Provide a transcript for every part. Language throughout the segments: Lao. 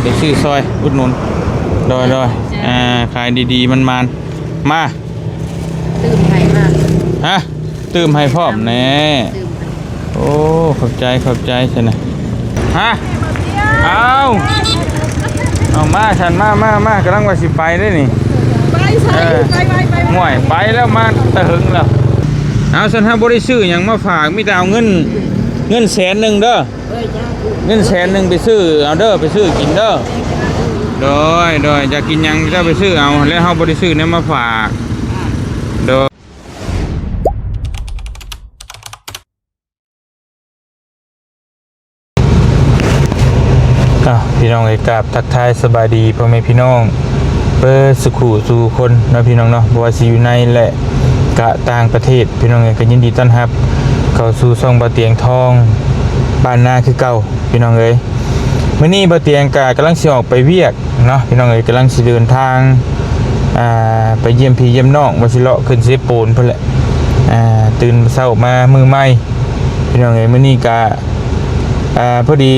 ໄປຊື້ຊ່ອຍອຸດໜູນ. ໂດຍ ໂດຍ ອ່າ ຂາຍດີໆ ມັນໆ ມາ ຕື່ມໃຫ້ມາ ຮະ ຕື່ມໃຫ້ພ້ອມແນ່. ຕື່ມໃຫ້ ໂອ້ ຂອບໃຈ ຂອບໃຈຊັ້ນນະ. ຮະ ເອົາ ເອົາມາຊັ້ນ ມາ ມາ ມາ ກຳລັງວ່າຊິໄປເດ້ນີ້. ໄປໃສ? ເອີ ໄປ ໄປ ໄປ ຫ້ວຍ ໄປແລ້ວ ມາແຕ່ເຫິງແລ້ວ. ເອົາຊັ້ນ ເຮົາບໍ່ໄດ້ຊື້ຫຍັງມາຝາກ ມີແຕ່ເອົາເງິນ ເງິນແສນໜຶ່ງເດີ. ເງິນແສນໜຶ່ງໄປຊື້ເອົາເດີ ໄປຊື້ກິນເດີ. ໂດຍ ໂດຍ ຢາກກິນຫຍັງເຈົ້າໄປຊື້ເອົາ ແລ້ວເຮົາບໍ່ໄດ້ຊື້ແນວມາຝາກ. ໂດຍ ອ່ະ ພີ່ນ້ອງເອີຍ ກາບທັກທາຍສະບາຍດີພໍ່ແມ່ພີ່ນ້ອງ ເປີດສຸຂູສູ່ຄົນເນາະ ພີ່ນ້ອງເນາະ ບໍ່ວ່າຊິຢູ່ໃນ ແລະ ກະຕ່າງປະເທດ ພີ່ນ້ອງເອີຍ ກໍຍິນດີຕ້ອນຮັບເຂົ້າສູ່ຊ່ອງບ່າວຕຽງທອງບ້ານນາຄືເກົ່າ ພີ່ນ້ອງເອີຍ. ມື້ນີ້ບ່າວຕຽງກະກຳລັງຊິອອກໄປວຽກເນາະ ພີ່ນ້ອງເອີຍ ກຳລັງຊິເດີນທາງ ອ່າ ໄປຢ້ຽມພີ່ຢ້ຽມນ້ອງ ວ່າຊິເລາະຂຶ້ນເຊໂປນພຸ້ນແຫຼະ. ອ່າ ຕື່ນເຊົ້າມາມື້ໃໝ່ ພີ່ນ້ອງເອີຍ ມື້ນີ້ກະ ອ່າ ພໍດີ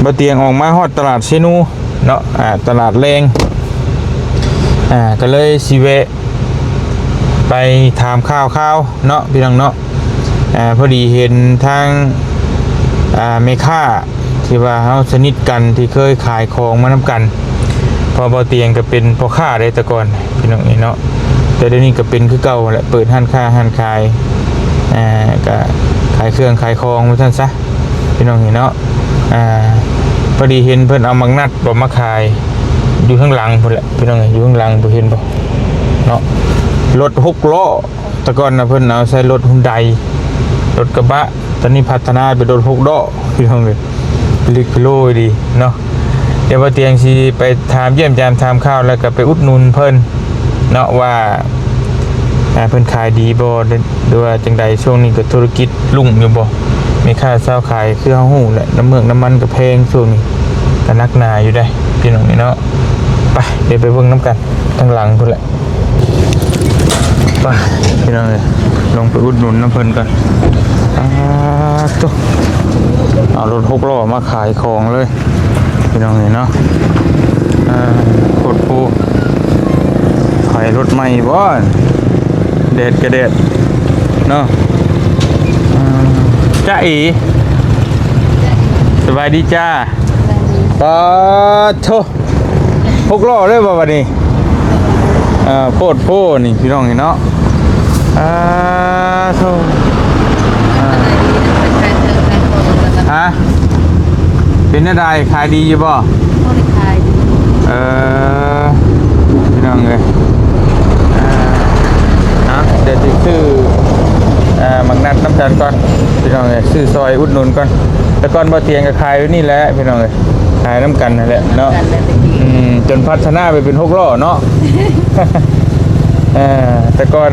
ບ່າວຕຽງອອກມາຮອດຕະຫຼາດເຊໂນ ເນາະ ອ່າ ຕະຫຼາດແລງ ອ່າ ກໍເລີຍຊິແວະໄປຖາມຂ່າວຄາວເນາະ ພີ່ນ້ອງເນາະ. ອ່າ ພໍດີເຫັນທາງ ອ່າ ແມ່ຄ້າທີ່ວ່າເຮົາສະໜິດກັນ ທີ່ເຄີຍຂາຍຂອງມານຳກັນ ເພາະບ່າວຕຽງກໍເປັນພໍ່ຄ້າເດ້ແຕ່ກ່ອນ ພີ່ນ້ອງເອີຍເນາະ ແຕ່ດຽວນີ້ກໍເປັນຄືເກົ່າແຫຼະ ເປີດຮ້ານຄ້າຮ້ານຂາຍ ອ່າ ກໍຂາຍເຄື່ອງຂາຍຂອງວ່າຊັ້ນຊະ ພີ່ນ້ອງເອີຍເນາະ. ອ່າ ພໍດີເຫັນເພິ່ນເອົາໝາກນັດບໍ່ມາຂາຍຢູ່ຂ້າງຫຼັງພຸ້ນແຫຼະ ພີ່ນ້ອງເອີຍ ຢູ່ຂ້າງຫຼັງ ບໍ່ເຫັນບໍ່ເນາະ ລົດຫົກລໍ້. ແຕ່ກ່ອນນະເພິ່ນເອົາໃສ່ລົດຮຸນໄດ ລົດກະບະ ຕອນນີ້ພັດທະນາເປັນລົດຫົກລໍ້ ພີ່ນ້ອງເອີຍ ລິກໂລດີເນາະ. ດຽວບ່າວຕຽງຊິໄປຖາມຢ້ຽມຢາມຖາມຂ່າວ ແລ້ວກໍໄປອຸດໜູນເພິ່ນເນາະ ວ່າ ອ່າ ເພິ່ນຂາຍດີບໍ່ ຫຼືວ່າຈັ່ງໃດ. ຊ່ວງນີ້ກໍທຸລະກິດລຸ້ງຢູ່ບໍ່ ແມ່ຄ້າຊາວຂາຍ ຄືເຮົາຮູ້ແຫຼະ ນ້ຳເມືອກນ້ຳມັນກໍແພງ ຊ່ວງນີ້ກໍໜັກໜາຢູ່ເດ້ ພີ່ນ້ອງເອີຍເນາະ. ໄປ ດຽວໄປເບິ່ງນຳກັນ ທາງຫຼັງພຸ້ນແຫຼະ ໄປ ພີ່ນ້ອງເອີຍ ລົງໄປອຸດໜູນນຳເພິ່ນກ່ອນ. ອ່າ ໂຕ ເອົາລົດຫົກລໍ້ມາຂາຍຂອງເລີຍ ພີ່ນ້ອງເອີຍເນາະ. ອ່າ ໂຄດໂພ ໃຜລົດໃໝ່ບໍ່ ແດດກະແດດເນາະ. ອ່າ ຈາເອ ສະບາຍດີຈ້າ. ປາໂທ ຫົກລໍ້ເລີຍບໍ່ບັດນີ້? ເອີ ໂພດໂພນີ້ພີ່ນ້ອງເອີຍເນາະ. ອາໂທ ອາ ຮະ ເປັນແນວໃດ ຂາຍດີຢູ່ບໍ່? ບໍ່ໄດ້ຂາຍດີ. ເອີ ພີ່ນ້ອງເອີຍ ເນາະ ດຽວຊິຊື້ ເອີ ໝາກນັດນຳກັນກ່ອນ ພີ່ນ້ອງເອີຍ ຊື້ຊ່ອຍອຸດໜູນກ່ອນ. ແຕ່ກ່ອນບໍ່ຕຽງກໍຂາຍຢູ່ນີ້ແຫຼະ ພີ່ນ້ອງເອີຍ. ຂາຍນຳກັນນັ້ນແຫຼະເນາະ ນຳກັນແຫຼະແຕ່ກີ້ ອືມ ຈົນພັດທະນາໄປເປັນຫົກລໍ້ເນາະ ເອີ ແຕ່ກ່ອນ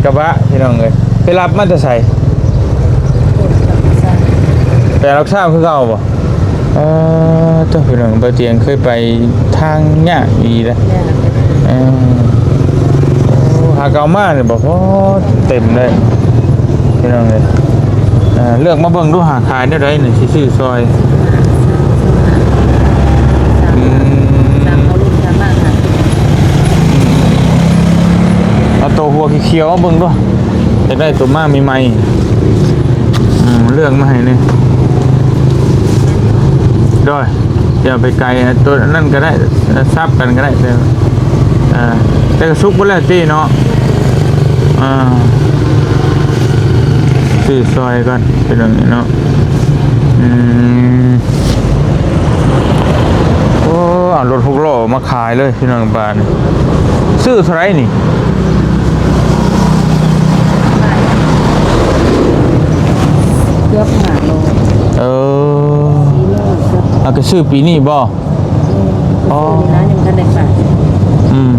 ກະບະ ພີ່ນ້ອງເອີຍ ໄປຮັບມາແຕ່ໃສ? ໄປລັກຊາວຄືເກົ່າບໍ່? ເອີ ເຈົ້າ ພີ່ນ້ອງ ບໍ່ຕຽງເຄີຍໄປ ທາງຍາກອີ່ຫຼີເດ້ ຍາກ ເອີ ໂອ້ ຫາເກົ່າມານີ້ບໍ່ພໍເຕັມເລີຍ ພີ່ນ້ອງເອີຍ. ເອີ ເລືອກມາເບິ່ງດູຫາ ຂາຍແນວໃດນີ້ ຊິຊື້ຊ່ອຍ. ອືມ ເອົາໂຕຫົວຂຽວໆມາເບິ່ງດູ ຢາກໄດ້ໂຕມາໃໝ່ໆ ອືມ ເລືອກມາໃຫ້ແດ່. ໂດຍ ຢ່າໄປໄກ ໂຕນັ້ນກໍໄດ້ ສັບກັນກໍໄດ້ ແຕ່ ເອີ ແຕ່ກໍສຸກເບິດແລ້ວຕິເນາະ. ອ່າ ຊື້ຊ່ອຍກ່ອນ ເປັນແບບນີ້ເນາະ. ອືມ ໂອ້ ເອົາລົດຫົກລໍ້ມາຂາຍເລີຍ ພີ່ນ້ອງບ້ານ. ຊື້ເທົ່າໃດນີ້? ເກືອບຫ້າຮ້ອຍ. ເອີ ສີ່ຮ້ອຍ ເອົາ ກໍຊື້ປີນີ້ບໍ່? ອໍ ຊື້ນີ້ນະ ຍັງບໍ່ທັນໄດ້ປາກ. ອືມ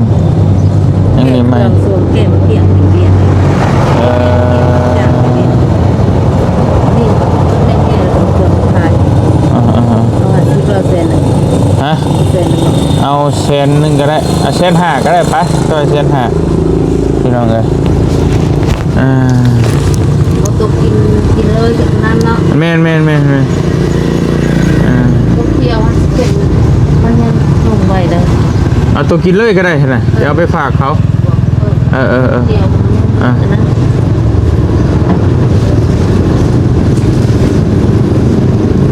ຍັງໃໝ່ໆ ເຄື່ອງຊ່ວງແກ້ມາປ່ຽນຢູ່ວຽກ. ເອີ ນີ້ບໍ່ໄດ້ແກ້ເຄື່ອງຂາຍ. ອ່າໆ ເອົາຫ້າສິບ ເອົາແສນໜຶ່ງ. ຮະ? ແສນໜຶ່ງບໍ່? ເອົາແສນໜຶ່ງກໍໄດ້ ເອົາແສນຫ້າກໍໄດ້ ໄປ ຊ່ອຍແສນຫ້າ ພີ່ນ້ອງເອີຍ. ອ່າ ບໍ່ຕົກກິນ ກິນເລີຍ ເຮັດນັ້ນເນາະ. ແມ່ນໆໆໆ ອ່າ ຕົກທ່ຽວຫັ້ນ ເອົາໂຕກິນເລີຍກໍໄດ້ຫັ້ນນະ ດຽວເອົາໄປຝາກເຂົາ. ເອີ ເອີ ເອີ ດຽວ ອ່ະ ອັນນັ້ນ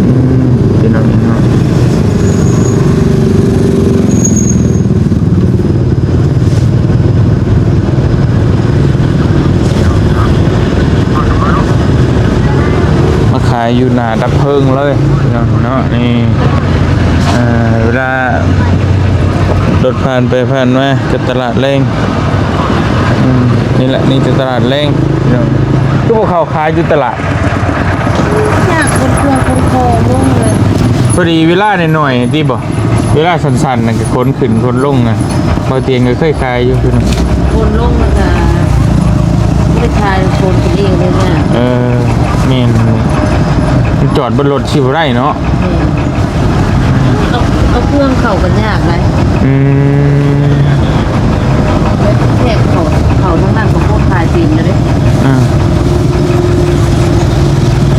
ອືມ ເປັນແນວນີ້ເນາະ. ມາຂາຍຢູ່ໜ້າດັບເພີງເລີຍເນາະ ນີ້ ເອີ ເວລາລົດຜ່ານໄປຜ່ານມາ ກໍຕະຫຼາດແລງ. ອືມ ນີ້ແຫຼະ ນີ້ແຕ່ຕະຫຼາດແລງເນາະ. ຄືບໍ່ເຂົ້າຂາຍຢູ່ຕະຫຼາດ? ຍາກ ຄົນເຄື່ອງຄົນຂອງລົງເລີຍ. ພໍດີເວລາໜ້ອຍໆຕິບໍ່? ເວລາສັ້ນໆ ນັ້ນກໍຂົນຂຶ້ນຂົນລົງນະ. ເບົາຕຽງກໍເຄີຍຂາຍຢູ່ ຂົນລົງແລ້ວກໍໄດ້ຂາຍ ຂົນຂຶ້ນເອງເລີຍນະ. ເອີ ແມ່ນ ມັນຈອດບົນລົດຊິບໍ່ໄດ້ເນາະ. ແມ່ນ ເອົາ ເອົາເຄື່ອງເຂົ້າກໍຍາກໄດ໋. ອືມ ແທກເຂົ້າ ເຂົ້າທາງນັ້ນກໍພວກຂາຍຕີນແລ້ວເດ້. ອ່າ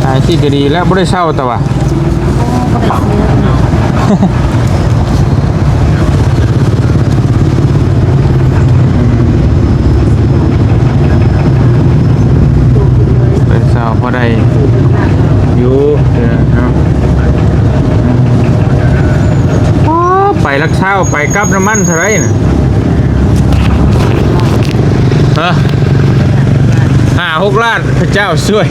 ຂາຍທີ່ກໍດີແລ້ວ ບໍ່ໄດ້ເຊົ່າແຕ່ວ່າ ໄປເຊົ່າພໍໄດ້ຢູ່ເນາະ. ອໍ ໄປຫຼັກຊາວ ໄປກັບນ້ຳມັນເທົ່າໃດນະ? ຮະ? ຫ້າຫົກລ້ານ ພະເຈົ້າຊ່ວຍ.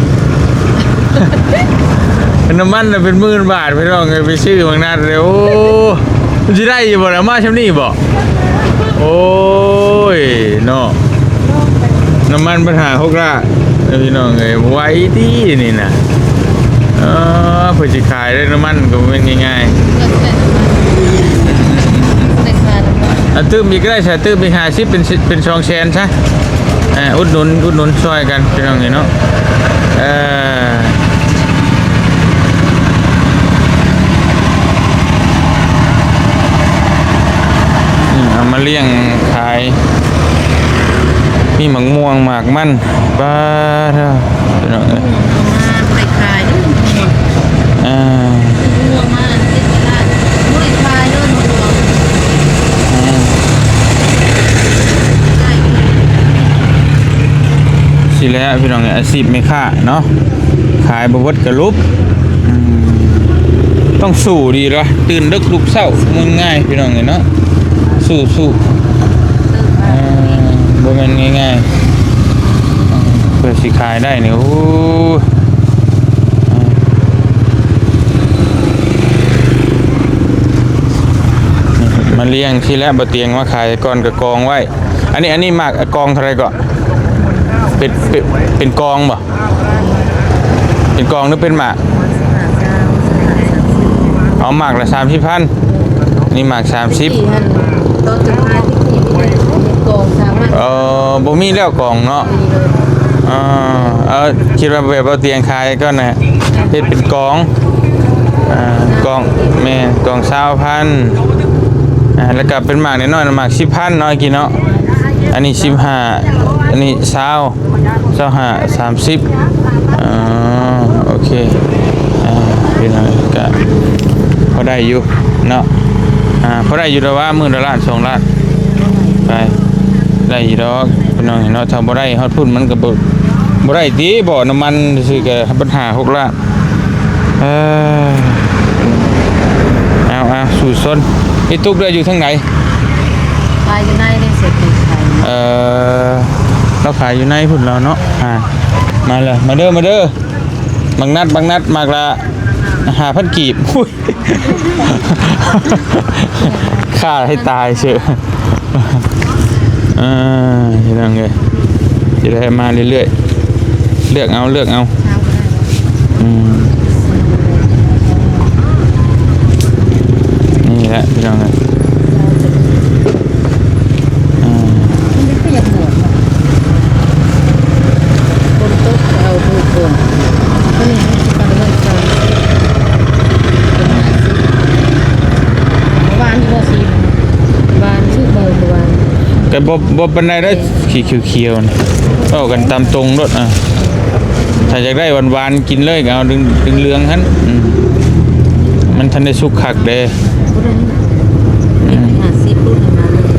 ນ້ຳມັນນະເປັນໝື່ນບາດ ພີ່ນ້ອງເອີຍ ໄປຊື້ບັກນັດເລີຍ. ໂອ້ ມັນຊິໄດ້ຢູ່ບໍ່ລະ ມາຊ່ຳນີ້ບໍ່? ໂອ້ຍເນາະ ນ້ຳມັນບັນຫາຫົກລ້ານ ເອີ ພີ່ນ້ອງເອີຍ ໄວຕິນີ້ນະ. ເອີ ເພິ່ນຊິຂາຍໄດ້ນ້ຳມັນກໍບໍ່ແມ່ນງ່າຍໆ. ອ່ະ ຕື່ມອີກກໍໄດ້ຊະ ຕື່ມອີກຫ້າສິບ ເປັນ ເປັນສອງແສນຊະ. ອ່າ ອຸດໜູນ ອຸດໜູນຊ່ອຍກັນ ພີ່ນ້ອງເອີຍເນາະ. ເອີ ນີ້ເອົາມາລ້ຽງຂາຍ ມີໝາກມ່ວງໝາກມັນ ປາດເດີ ພີ່ນ້ອງເອີຍ. ເອົາມາໄປຂາຍເດີ ອ່າ ອ່າ ຊິແລ້ວ ພີ່ນ້ອງເອີຍ ອາຊີບແມ່ຄ້າເນາະ ຂາຍບໍ່ເບິດກະຫຼຸບ. ອືມ ຕ້ອງສູ້ດີລະ ຕື່ນເດິກລຸກເຊົ້າ ເວົ້າງ່າຍໆ ພີ່ນ້ອງເອີຍເນາະ ສູ້ໆ ເອີ ບໍ່ແມ່ນງ່າຍໆ ເພື່ອຊິຂາຍໄດ້ນີ້. ໂອ້ ມາລ້ຽງຊີ້ແຫຼະ ບໍ່ຕຽງມາຂາຍກ່ອນ ກະກອງໄວ້. ອັນນີ້ ອັນນີ້ໝາກ ອາ ກອງເທົ່າໃດເກາະ? ເປັນ ເປັນ ເປັນກອງບໍ່? ເປັນກອງຫຼືເປັນໝາກ? ເອົາໝາກລະສາມສິບພັນ ນີ້ໝາກສາມສິບ. ຕອນສຸດທ້າຍທີ່ກິນນີ້ແຫຼະ ເປັນກອງສາມພັນ. ເອີ ບໍ່ມີແລ້ວກອງເນາະ. ເອີ ເອີ ຄິດວ່າແບບເບົາຕຽງຂາຍກ່ອນນະ ເຮັດເປັນກອງ ອ່າ ກອງ ແມ່ນ ກອງຊາວພັນ ອ່າ ແລ້ວກະເປັນໝາກນ້ອຍໆ ໝາກສິບພັນເນາະ ກິນເນາະ. ອັນນີ້ສິບຫ້າ ອັນນີ້ຊາວ ຊາວຫ້າ ສາມສິບ. ອໍ ໂອເຄ ອ່າ ພີ່ນ້ອງ ກະພໍໄດ້ຢູ່ເນາະ ອ່າ ພໍໄດ້ຢູ່ແລ້ວວ່າ ມື້ລະລ້ານສອງລ້ານ ໄປ ໄດ້ຢູ່ດອກ ພີ່ນ້ອງເນາະ. ຖ້າບໍ່ໄດ້ຮອດພຸ້ນ ມັນກະບໍ່ ບໍ່ໄດ້ຕິ ບໍ່ ນ້ຳມັນຊື່ກະບັນຫາຫົກລ້ານ. ເອີ ເອົາໆ ສູ້ຊົນ. ອີຕຸກເດ້ຢູ່ທາງໃດ? ຂາຍຢູ່ໃນເດ້ ເສດຕິຂາຍ. ເອີ ລາວຂາຍຢູ່ໃນພຸ້ນລາວເນາະ. ອ່າ ມາເລີຍ ມາເດີ ມາເດີ. ບັກນັດ ບັກນັດ ໝາກລະຫ້າພັນກີບ. ໂອ້ຍ ຂ້າໃຫ້ຕາຍເສີ. ເອີ ພີ່ນ້ອງເອີຍ ຊິໄດ້ມາເລື້ອຍໆ ເລືອກເອົາ ເລືອກເອົາ. ອືມ ນີ້ແຫຼະ ພີ່ນ້ອງເອີຍ. ອ່າ ມັນຄືຢາກບວດເນາະ ຝົນຕົກເອົາຖືກບໍ່? ຕົວນີ້ມັນຊິປະມານສາມສິບ ປະມານຫ້າສິບ. ຫວານຢູ່ບໍ່? ສີຫວານ ສຸກບໍ່? ບໍ່ຫວານ ກະບໍ່ ບໍ່ປານໃດເດີ້ ສີຂຽວໆ ນີ້ ເວົ້າກັນຕາມຕົງໂລດ. ອ່າ ຖ້າຢາກໄດ້ຫວານໆ ກິນເລີຍ ກໍເອົາເຫຼືອງໆ ຫັ້ນ. ອືມ ມັນທັນໄດ້ສຸກຄັກເດ້. ບໍ່ໄດ້ ອືມ ຫ້າສິບ ລຸ້ນມາເລີຍ.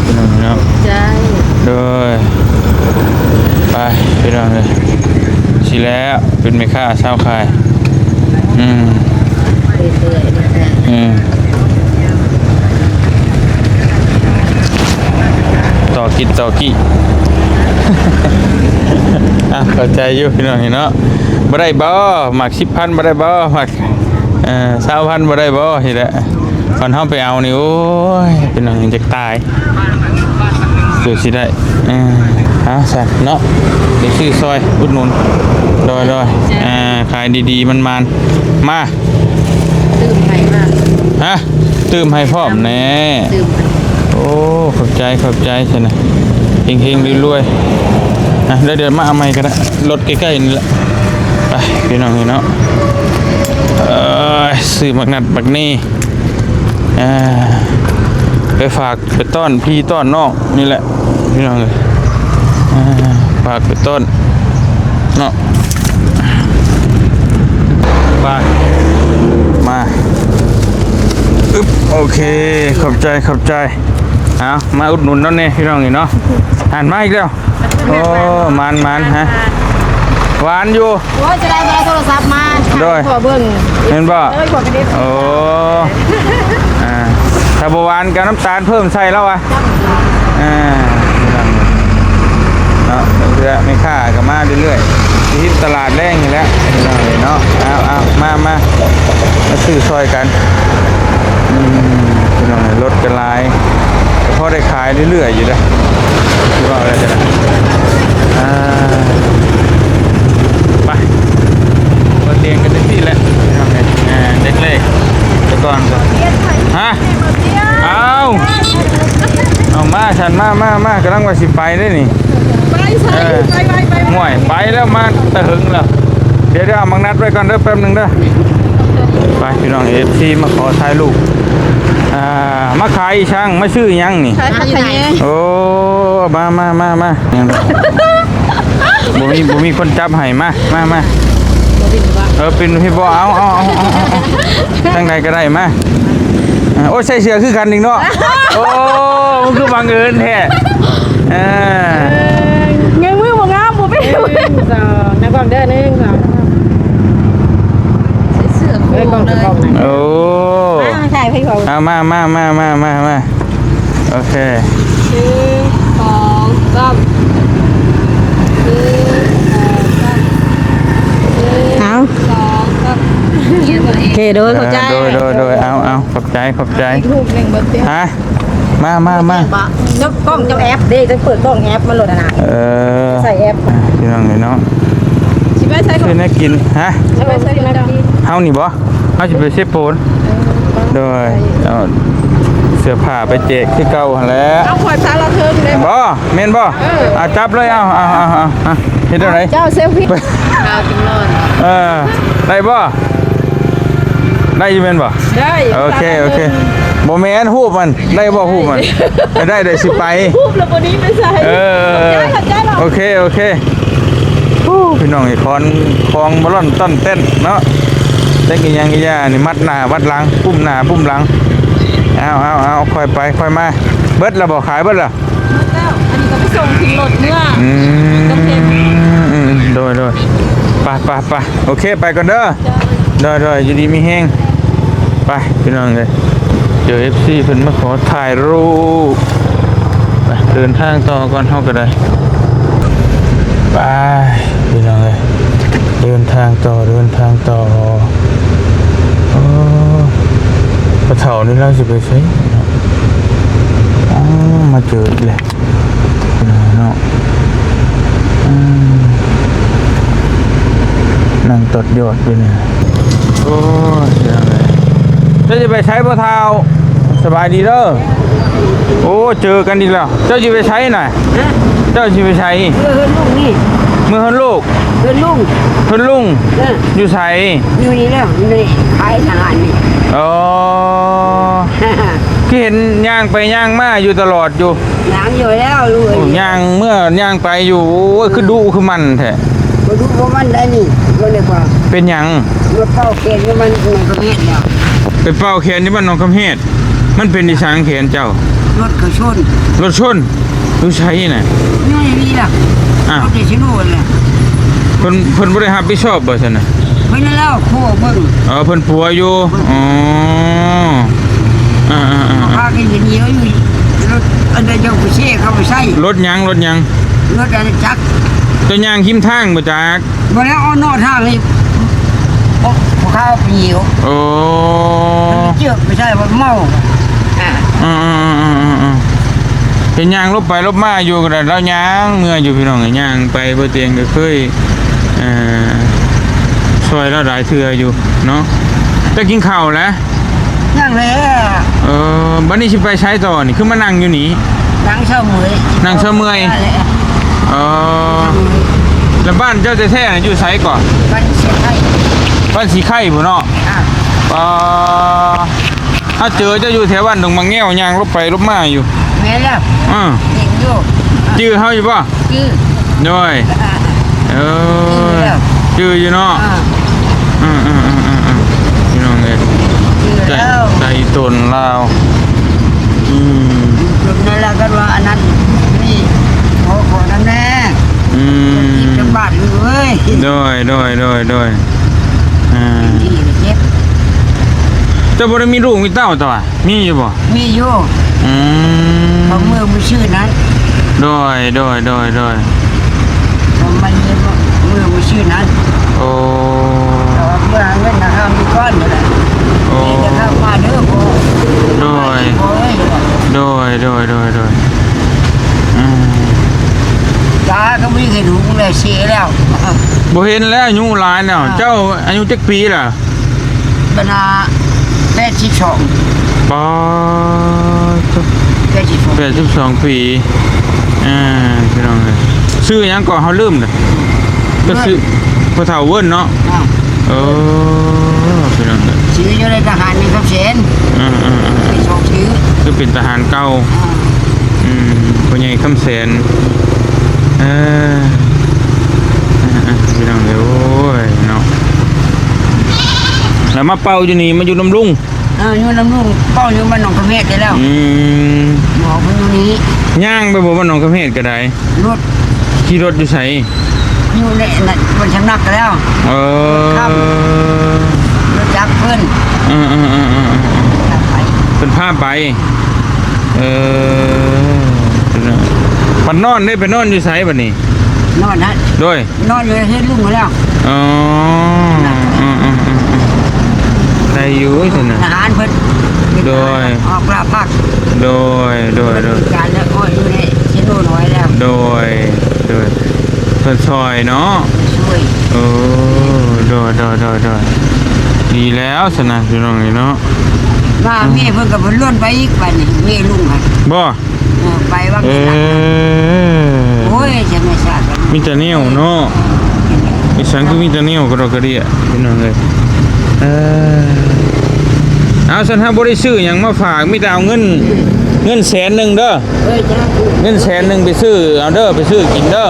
ພີ່ນ້ອງເນາະ ໃຊ່ ໂດຍ ໄປພີ່ນ້ອງເອີຍ ຊິແລ້ວ ເປັນແມ່ຄ້າຊາວຂາຍ ອືມ ເລື້ອຍໆ ອືມ ຕໍ່ກິນຕໍ່ກີ້ ອ່ະ ເຂົ້າໃຈຢູ່ພີ່ນ້ອງເນາະ ບໍ່ໄດ້ບໍ່ ໝາກສິບພັນບໍ່ໄດ້ບໍ່ ໝາກ ເອີ ຊາວພັນບໍ່ໄດ້ບໍ່ ນີ້ແຫຼະ ຄັນເຮົາໄປເອົານີ້ ໂອ້ຍ ພີ່ນ້ອງ ຢາກຕາຍ ເກືອບຊິໄດ້ ເອີ ເອົາຊັ້ນເນາະ ໄປຊື້ຊ່ອຍ ອຸດໜູນ ໂດຍໆ ເອີ ຂາຍດີໆ ໝານໆ ມາ ຕື່ມໃຫ້ມາ ຮະ ຕື່ມໃຫ້ພ້ອມແນ່ ຕື່ມໃຫ້ ໂອ້ ຂອບໃຈ ຂອບໃຈຊັ້ນນະ ເຮັງໆ ລວຍໆ ອ່ະ ແລ້ວດຽວມາເອົາໃໝ່ກໍໄດ້ ລົດໃກ້ໆ ນີ້ແຫຼະ ໄປ ພີ່ນ້ອງເອີຍເນາະ ເອີ ຊື້ໝາກນັດໝາກນີ້ ອ່າ ໄປຝາກໄປຕ້ອນພີ່ຕ້ອນນ້ອງນີ້ແຫຼະ ພີ່ນ້ອງເອີຍ ອ່າ ຝາກໄປຕ້ອນເນາະ ໄປ ມາ ອຶບ ໂອເຄ ຂອບໃຈ ຂອບໃຈ ເອົາ ມາອຸດໜູນນຳແດ່ ພີ່ນ້ອງເອີຍເນາະ ຫັນມາອີກແລ້ວ ໂອ້ ໝານໆ ຮະ ຫວານຢູ່ ໂອ້ຍ ຈະໄດ້ບໍ່ໄດ້ໂທລະສັບມາ ໂດຍ ຂໍເບິ່ງ ແມ່ນບໍ່ ເອີຍ ຂໍໄປເດັດ ໂອ້ ອ່າ ຖ້າບໍ່ຫວານກໍນ້ຳຕານເພີ່ມໃສ່ແລ້ວວະ ອ່າ ເນາະ ເລື້ອຍໆ ແມ່ຄ້າກໍມາເລື້ອຍໆ ທີ່ຕະຫຼາດແລງນີ້ແຫຼະ ພີ່ນ້ອງເອີຍເນາະ ເອົາໆ ມາໆ ມາຊື້ຊ່ອຍກັນ ອືມ ພີ່ນ້ອງເອີຍ ລົດກໍຫຼາຍ ກໍພໍໄດ້ຂາຍເລື້ອຍໆ ຢູ່ເດ້ ຄືວ່າແລ້ວຈະ ອ່າ ໄປ ເປີດຕຽງກັນຈັ່ງຊີ້ແຫຼະ ພີ່ນ້ອງເອີຍ ເດັກເລັກ ແຕ່ກ່ອນກໍ ຮະ ອ້າວ ເອົາມາຊັ້ນ ມາໆໆ ກຳລັງວ່າຊິໄປເດ້ນີ້ ໄປໃສ ເອີ ໄປໄວໆ ໄປໄວໆ ຫ້ວຍ ໄປແລ້ວ ມາແຕ່ເຫິງແລ້ວ ດຽວໆ ເອົາໝາກນັດໄວ້ກ່ອນເດີ ແປັບໜຶ່ງເດີ ໄປ ພີ່ນ້ອງ ເອັຟຊີ ມາຂໍຖ່າຍຮູບ ອ່າ ມາຂາຍອີ່ສັງ ມາຊື້ອີ່ຫຍັງນີ້ ຂາຍຜັກຂະແຍງ ໂອ້ ມາໆໆໆ ຍັງ ບໍ່ມີ ບໍ່ມີຄົນຈັບໃຫ້ ມາ ມາ ມາ ບໍ່ເປັນຫຍັງ ເອີ ເປັນ ເຮັດບໍ່ ເອົາ ເອົາ ເອົາ ເອົາ ທາງໃດກໍໄດ້ ມາ ໂອ້ ໃສ່ເສື້ອຄືກັນອີກເນາະ ໂອ້ ມັນຄືບັງເອີນແທ້ ເອີ ຍັງມືບໍ່ງາມ ບໍ່ເປັນ ໜຶ່ງ ສອງ ນັບກ້ອງເດີ ໜຶ່ງ ສອງ ໃສ່ເສື້ອຄູ່ເລີຍ ກ້ອງ ກ້ອງ ໂອ້ ມາ ມາຖ່າຍໃຫ້ເຂົາ ເອົາ ມາ ມາ ໂອເຄ ໜຶ່ງ ສອງ ສາມ ໜຶ່ງ ສອງ ສາມ ໜຶ່ງ ເອົາ ສອງ ສາມ ໂອເຄ ໂດຍ ຂອບໃຈ ເອີ ໂດຍ ໂດຍ ໂດຍ ເອົາ ເອົາ ຂອບໃຈ ຂອບໃຈ ອີກຮູບໜຶ່ງບໍ່ຕິ ຮະ ມາ ມາ ມາ ເຈົ້າກ້ອງເຈົ້າແອັບເດ້ ເຈົ້າເປີດກ້ອງແອັບມາໂລດຫັ້ນນະ ເອີ ໃສ່ແອັບ ພີ່ນ້ອງເອີຍເນາະ ຊິໄປໃສກ່ອນ ຊື້ແນວກິນ ຮະ ຊິໄປໃສກ່ອນ ເຮົານີ້ບໍ່ ເຮົາຊິໄປເຊໂປນ ໂດຍ ເອົາເສື້ອຜ້າໄປແຈກຄືເກົ່າຫັ້ນແຫຼະ ເອົາຂວດຊາລະເທິງເດ້ ບໍ່ ແມ່ນບໍ່ ເອີ ອ່ະ ຈັບເລີຍ ເອົາ ເອົາ ເອົາ ເຮັດແນວໃດ ເຈົ້າເຊລຟີ ເອົາຈັງນອນ ເອີ ໄດ້ບໍ່ ໄດ້ຢູ່ແມ່ນບໍ່ ໄດ້ ໂອເຄ ໂອເຄ ບໍ່ແມ່ນຮູບມັນ ໄດ້ບໍ່ຮູບມັນ ໄດ້ ໄດ້ ຊິໄປ ຮູບແລ້ວບໍ່ໜີໄປໃສ ເອີ ຂອບໃຈ ຂອບໃຈ ໂອເຄ ໂອເຄ ໂອ້ ພີ່ນ້ອງ ຂອງ ຂອງບໍ່ລ່ອນຕ້ອນເຕັ້ນເນາະ ຈັກອີ່ຫຍັງອີ່ຢ່ານີ້ ມັດໜ້າມັດຫຼັງ ປຸ້ມໜ້າປຸ້ມຫຼັງ ເອົາ ເອົາ ເອົາ ຄ່ອຍໄປຄ່ອຍມາ ເບິດແລ້ວບໍ່ ຂາຍເບິດແລ້ວ ໝົດແລ້ວ ອັນນີ້ກໍໄປສົ່ງຂຶ້ນລົດເມືອ ອືມ ກຳແພງ ອືມ ໂດຍ ໂດຍ ໄປ ໄປ ໄປ ໂອເຄ ໄປກ່ອນເດີ ໂດຍ ໂດຍ ຢູ່ດີມີແຮງ ໄປ ພີ່ນ້ອງເອີຍ ເຈີເອັຟຊີເພິ່ນມາຂໍຖ່າຍຮູບ ໄປ ເດີນທາງຕໍ່ກ່ອນ ເຮົາກໍໄດ້ ໄປ ພີ່ນ້ອງເອີຍ ເດີນທາງຕໍ່ ເດີນທາງຕໍ່ ໂອ້ ພໍ່ເຖົ້ານີ້ລາວຊິໄປໃສເນາະ ອ້າວ ມາເຈີອີກແລ້ວ ເນາະ ອືມ ນັ່ງຕອດຍອດຢູ່ນີ້ ໂອ້ຍ ເຈົ້າຊິໄປໃສພໍ່ເຖົ້າ? ສະບາຍດີເດີ ໂອ້ ເຈີກັນອີກແລ້ວ ເຈົ້າຊິໄປໃສນະ? ຮະ? ເຈົ້າຊິໄປໃສ? ເມືອເຮືອນລຸງນີ້ ເມືອເຮືອນລູກ ເຮືອນລຸງ ເຮືອນລຸງ ເອີ ຢູ່ໃສ? ຢູ່ນີ້ແຫຼະ ຢູ່ໃນ ຂາຍທະຫານນີ້ ອໍ ຄືເຫັນຍ່າງໄປຍ່າງມາຢູ່ຕະຫຼອດຢູ່ ຍ່າງຢູ່ແລ້ວລູກເອີຍ ໂອ້ ຍ່າງເມືອຍ່າງໄປຢູ່ ໂອ້ຍ ຄືດຸຄືໝັ່ນແທ້ ບໍ່ດຸບໍ່ໝັ່ນໄດ໋ນີ້ ບໍ່ໄດ້ວ່າ ເປັນຫຍັງ? ມາເປົ່າແຂນຢູ່ບ້ານໜອງຄຳເຫດແລ້ວ ໄປເປົ່າແຂນຢູ່ບ້ານໜອງຄຳເຫດ ມັນເປັນອີ່ສັງແຂນເຈົ້າ? ລົດເຂົາຊົນ. ລົດຊົນ? ຢູ່ໃສນະ? ຢູ່ໃນນີ້ລະ. ອ້າວ ລົດໄປຊິໂນນລະ. ເພິ່ນ ເພິ່ນບໍ່ໄດ້ຮັບຜິດຊອບບໍ່ຊັ້ນນະ? ເພິ່ນລະເອົາໂຄເບິ່ງ. ເອີ ເພິ່ນປົວຢູ່. ເບິ່ງ. ອໍ ອ່າໆໆໆ ພາກັນໜີຢູ່. ລົດອັນໃດເຈົ້າໄປເຊເຂົາໄປໃຊ້. ລົດຫຍັງ? ລົດຫຍັງ? ລົດອັນຈັກ. ເຈົ້າຍ່າງຮິມທາງບໍ່ຈັກ? ບໍ່ແລ້ວ ເອົານອກທາງນີ້. ໂອ້ ພວກເຂົາໄປຍິວ. ໂອ້ ມັນເຈື່ອນໄປໃສ່ວ່າເມົາ. ອືມໆໆໆໆ ເຫັນຍ່າງຫຼົບໄປຫຼົບມາຢູ່ກໍໄດ້ ລາວຍ່າງເມືອຢູ່ ພີ່ນ້ອງ. ຍ່າງໄປ ບໍ່ຕຽງກໍເຄີຍ ເອີ ຊ່ອຍລາວຫຼາຍເທື່ອຢູ່ເນາະ. ຈະກິນເຂົ້າແລ້ວ? ຍັງແຫຼະ. ເອີ ບັດນີ້ຊິໄປໃສຕໍ່ນີ້? ຄືມານັ່ງຢູ່ນີ້? ນັ່ງເຊົາເມື່ອຍ. ນັ່ງເຊົາເມື່ອຍ. ເອີ ແລ້ວບ້ານເຈົ້າແທ້ໆ ຢູ່ໃສເກາະ? ບ້ານສີໄຄ. ບ້ານສີໄຄພຸ້ນເນາະ. ອ່າ ເອີ ເຮົາເຈີເຈົ້າຢູ່ແຖວບ້ານດົງໝາກແງວ ຍ່າງຫຼົບໄປຫຼົບມາຢູ່. ແມ່ນແລ້ວ. ອື ເຫັນຢູ່. ຈື່ເຮົາຢູ່ບໍ່? ຈື່. ໂດຍ. ເອີ ຈື່ຢູ່ເນາະ. ອ່າ ອືມໆໆໆ ພີ່ນ້ອງເອີຍ ຈື່ແລ້ວ ໃຈ ໃຈຕົນລາວ. ອືມ ຈົນນັ້ນລະ ກັນວ່າອັນນັ້ນນີ້ ຂໍ ຂໍນຳແດ່. ອືມ ຈະກິນຈະບາດເອີຍ. ໂດຍ ໂດຍ ໂດຍ ໂດຍ. ອ່າ ເຈັບ. ເຈົ້າບໍ່ໄດ້ມີລູກມີເຕົ້າຕົວະ? ມີຢູ່ບໍ່? ມີຢູ່. ອືມ ເຂົາເມືອມື້ຊື່ນັ້ນ. ໂດຍ ໂດຍ ໂດຍ ໂດຍ. ເຂົາມາເຮັດມື້ມື້ຊື່ນັ້ນ. ໂອ້ ເຂົາເມືອຫາເງິນນະ ເຮົາມີກ່ອນນີ້ແຫຼະ. ໂອ້ ເດີນທາງມາເດີພໍ່. ໂດຍ ພໍ່ເອີຍ. ໂດຍ ໂດຍ ໂດຍ ໂດຍ. ອືມ ຕາກໍບໍ່ເຫັນຫຸງແລ້ວ ເສຍແລ້ວ. ບໍ່ເຫັນແລ້ວ ອາຍຸຫຼາຍແລ້ວ. ອ່າ ເຈົ້າອາຍຸຈັກປີລະ? ບັນດາ ແປດສິບສອງ. ປາດໂທ້ ແປດສິບສອງ ແປດສິບສອງປີ. ອ່າ ພີ່ນ້ອງເອີຍ ຊື່ຫຍັງເກາະ ເຮົາລືມລະ. ກໍຊື່ ເວີ້ນ ພໍ່ເຖົ້າເວີ້ນເນາະ. ອ່າ ເອີ ພີ່ນ້ອງເອີຍ ຊື່ຢູ່ໃນທະຫານໃນຄຳແສນ. ອ່າໆໆ ມີສອງຊື່ ຄືເປັນທະຫານເກົ່າ. ອ່າ ອືມ ພໍ່ໃຫຍ່ຄຳແສນ. ເອີ ອ່າໆ ພີ່ນ້ອງເອີຍ ໂອ້ຍເນາະ. ແລ້ວມາເປົ່າຢູ່ນີ້ ມາຢູ່ນຳລຸງ. ເອີ ຢູ່ນຳລຸງ ເປົ່າຢູ່ບ້ານໜອງຄຳເຮັດນີ້ແຫຼ້ວ. ອືມ ໝໍເພິ່ນຢູ່ນີ້. ຍ່າງໄປບໍ່ ບ້ານໜອງຄຳເຮັດກໍໄດ້? ລົດ. ຂີ່ລົດຢູ່ໃສ? ຢູ່ໃນນັ້ນ ບ້ານສຳນັກແລ້ວ. ເອີ ລົດຈັກເພິ່ນ. ເອີໆໆໆ ຈັກໄປ ເພິ່ນພາໄປ. ເອີ ບັດນອນເດ້ ໄປນອນຢູ່ໃສບັດນີ້? ນອນຫັ້ນ. ໂດຍ. ນອນຢູ່ເຮືອນລຸງຫັ້ນແຫຼ້ວ. ອໍ ອືມໆໆໆ ໄດ້ຢູ່ຊັ້ນນະ ທະຫານເພິ່ນ. ໂດຍ. ອອກລາພັກ. ໂດຍ ໂດຍ ໂດຍ. ການແລ້ວກໍຢູ່ໃນເຊໂນນ້ອຍແລ້ວ. ໂດຍ ໂດຍ. ເພິ່ນຊ່ອຍເນາະ ຊ່ວຍ. ໂອ້ ໂດຍ ໂດຍ ໂດຍ ໂດຍ. ດີແລ້ວຊັ້ນນະ ພີ່ນ້ອງເອີຍເນາະ. ວ່າແມ່ເພິ່ນກໍເພິ່ນລ່ນໄປອີກ ບາດນີ້ແມ່ລຸງຫັ້ນ. ບໍ່? ເອີ ໄປວ່າ ເອີ ໂອ້ຍ ທຳມະຊາດ ມີແຕ່ແນວເນາະ. ອີສານຄືມີແຕ່ແນວກະດອກກະເດຍ ພີ່ນ້ອງເອີຍ. ເອີ ເອົາ ຊັ້ນເຮົາບໍ່ໄດ້ຊື້ຫຍັງມາຝາກ ມີແຕ່ເອົາເງິນ ເງິນແສນໜຶ່ງເດີ. ເອີ ເງິນແສນໜຶ່ງໄປຊື້ເອົາເດີ ໄປຊື້ກິນເດີ.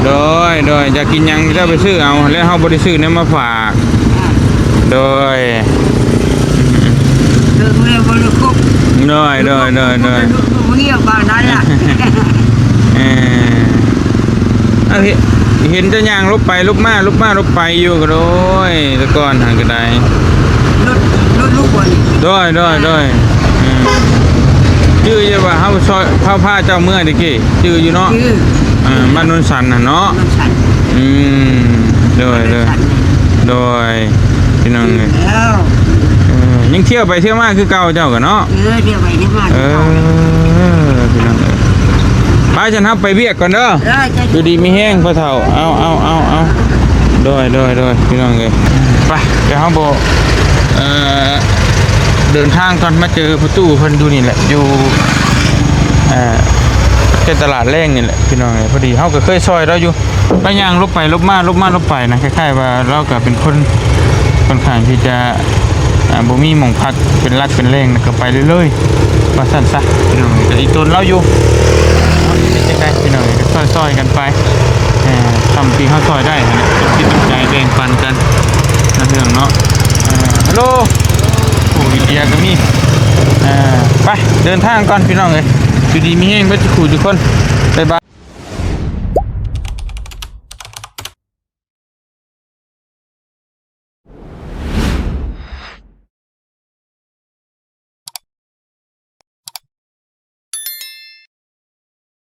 ໂດຍ ໂດຍ. ຢາກກິນຫຍັງເຈົ້າໄປຊື້ເອົາ ແລ້ວເຮົາບໍ່ໄດ້ຊື້ແນວມາຝາກ. ໂດຍ ເຖິງແລ້ວບໍ່ໄດ້ຄົບ. ໂດຍ ໂດຍ ໂດຍ ໂດຍ. ບໍ່ຮຽບປານນັ້ນລະ. ເອີ ເອີ ເຫັນ ເຫັນເຈົ້າຍ່າງຫຼົບໄປຫຼົບມາ ຫຼົບມາຫຼົບໄປຢູ່. ໂດຍ ແຕ່ກ່ອນຫັ້ນກໍໄດ້ ລົດ ລົດລູກບໍ່ນີ້? ໂດຍ ໂດຍ ໂດຍ. ອືມ ຈື່ຢູ່ວ່າເຮົາຊ່ອຍ ເຮົາພາເຈົ້າເມືອແຕ່ກີ້ ຈື່ຢູ່ເນາະ? ຈື່. ເອີ ບ້ານໂນນສັນຫັ້ນເນາະ? ໂນນສັນ. ອືມ ໂດຍ ໂດຍ ໂດຍ ພີ່ນ້ອງເອີຍ. ແລ້ວ ເອີ ຍັງທ່ຽວໄປທ່ຽວມາຄືເກົ່າເຈົ້າກໍເນາະ? ເອີ ທ່ຽວໄປທ່ຽວມາຄືເກົ່າ. ເອີ ພີ່ນ້ອງເອີຍ ໄປ ຊັ້ນເຮົາໄປວຽກກ່ອນເດີ. ເອີ ຢູ່ດີມີແຮງພໍ່ເຖົ້າ. ເອົາ ເອົາ ເອົາ ເອົາ. ໂດຍ ໂດຍ ໂດຍ ພີ່ນ້ອງເອີຍ. ໄປ ດຽວເຮົາບໍ່ ເອີ ເດີນທາງກ່ອນ ມາເຈີພໍ່ຕູ້ເພິ່ນຢູ່ນີ້ແຫຼະ ຢູ່ ເອີ ໃກ້ຕະຫຼາດແລງນີ້ແຫຼະ ພີ່ນ້ອງເອີຍ. ພໍດີເຮົາກໍເຄີຍຊ່ອຍລາວຢູ່ ລາວຍ່າງຫຼົບໄປຫຼົບມາ ຫຼົບມາຫຼົບໄປນະ ຄ້າຍໆວ່າລາວກໍເປັນຄົນຂ້ອນຂ້າງທີ່ຈະ ອ່າ ບໍ່ມີໝ່ອງພັກເປັນຫຼັກເປັນແຫຼ່ງ ແລ້ວກໍໄປເລື້ອຍໆ ວ່າຊັ້ນຊະ ພີ່ນ້ອງເອີຍ. ກໍອີຕົນລາວຢູ່ ເປັນຈັ່ງໃດ ພີ່ນ້ອງເອີຍ ກໍຊ່ອຍໆກັນໄປ ເອີ ສ່ຳທີ່ເຮົາຊ່ອຍໄດ້ຫັ້ນແຫຼະ ເປັນຈິດເປັນໃຈແບ່ງປັນກັນນະ ພີ່ນ້ອງເນາະ. ເອີ ຮັລໂຫຼ ໂອ້ ອິນເດຍກໍມີ. ອ່າ ໄປ ເດີນທາງກ່ອນພີ່ນ້ອງເອີຍ ຢູ່ດີມີແຮງເບິດທຸກຜູ້ທຸກຄົນ ບາຍບາຍ.